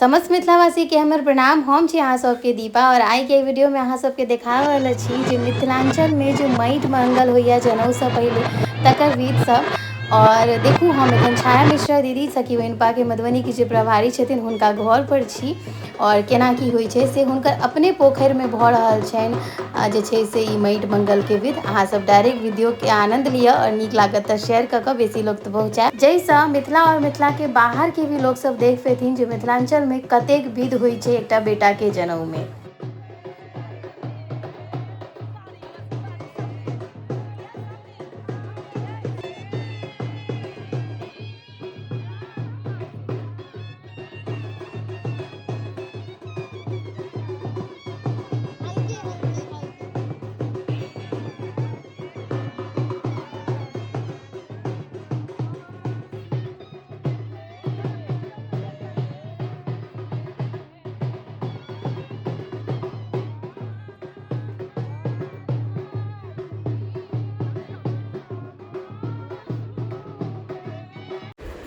समस्त मिथिलावासी के हमर प्रणाम। हम छी अहाँ सबके दीपा और आइ के वीडियो में अहाँ सबके देखा रहल छी जे मिथिलांचल में जे माटि मंगल होइया जनउ से पहिले तकर विध सब। और देखू हम एखन छाया मिश्रा दीदी सखी बहिनपा के मधुबनी के जे प्रभारी छथिन हुनका घर पर छी और केना की होइ छै से हुनकर अपने पोखरिमे भऽ रहल छनि जे छै से ई माटि मंगलके विध। अहाँ सब डायरेक्ट वीडियोके आनंद लिअ और नीक लागत तऽ शेयर कऽ कऽ बेसी लोक तऽ पहुँचायब, जाहिसँ मिथिला और मिथिलाके बाहरके भी लोक सब देख पेथिन जे मिथिलांचलमे कतेक विध होइ छै एकटा बेटाके जनउमे।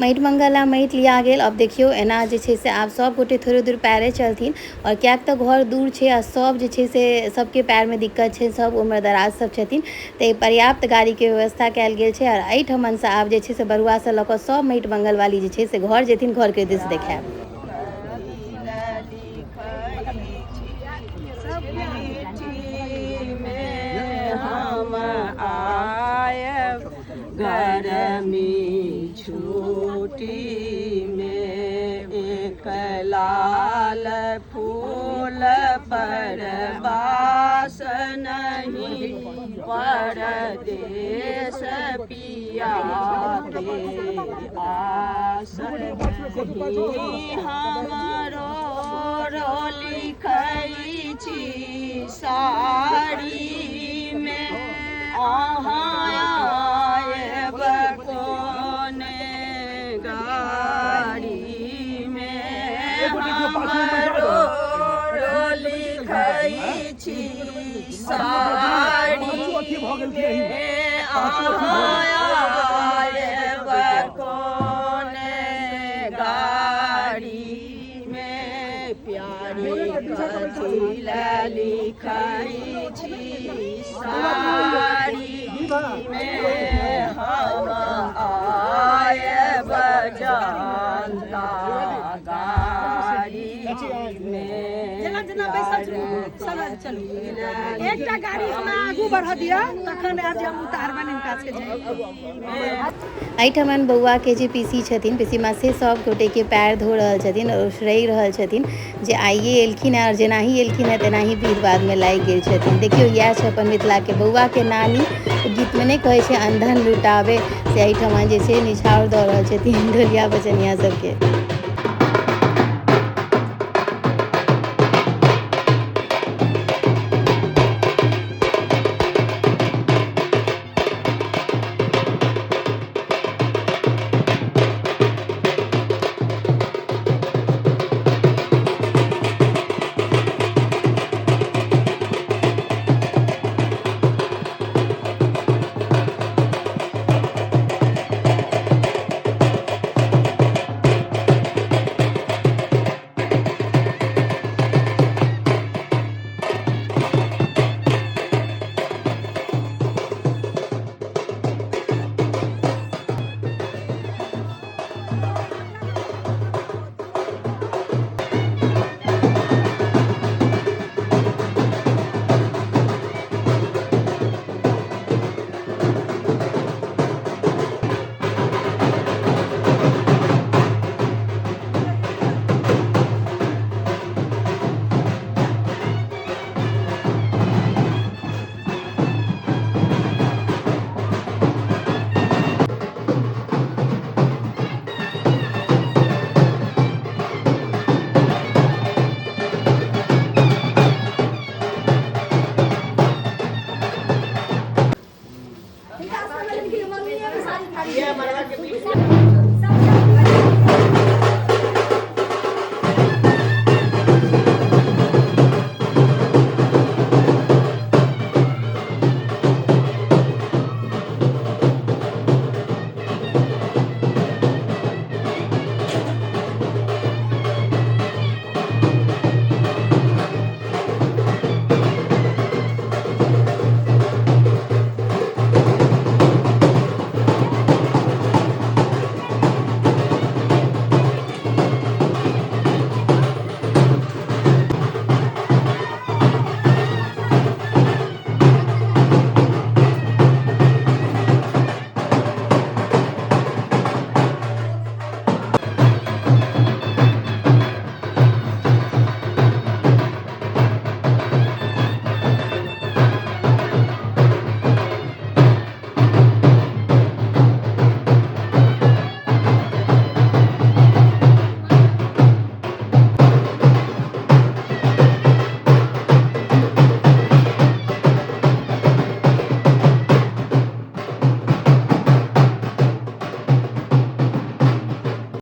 माटि मंगल आ माटि लिया गेल। अब देखियौ एना जे छै से आब सब गोटे थोड़े दूर पैरे चलथिन और किएक तऽ घर दूर छै आ सब जे छै से सबके पैरमे दिक्कत छै, सब उम्र दराज सब छथिन, तऽ पर्याप्त गाड़ीके व्यवस्था कयल गेल छै। और एहिठमनसँ आब जे छै से बरुआसँ लऽ कऽ सब माटि मंगलवाली जे छै से घर जेथिन, घरके दिस देखायब। गर्मी छुट्टी में एक लाल फूल पर बास नहीं परदेश पिया के आस नहीं। हमरो रो लिखै छी साड़ी में अहाँ आयब कोने गाड़ी में। हमरो रो लिखै छी साड़ी में अहाँ आयब कोने गाड़ी में। प्यारी कथी लए लिखै छी साड़ी में हम आयब जनता गाड़ी में। जेना जेना बैसल छी सब आबि चलू, एकटा गाड़ी हमरा आगू बढ़ऽ दिअ तखन आयब जे हम उतारबनि हिनका सबके जाय। एहिठमन बौआके जे पीसी छथिन, पीसीमा, से सब गोटेके पैर धो रहल छथिन और उसरगि रहल छथिन जे आइए एलखिन हेँ और जेनाही एलखिन हेँ तेनाही विध बाधमे लागि गेल छथिन। देखियौ इएह छै अपन मिथिलाके बौआके नानी, गीतमे नहि कहै छै अनधन लुटावे, से एहिठमन जे छै निछाउर दऽ रहल छथिन ढोलिया बजनिया सबके।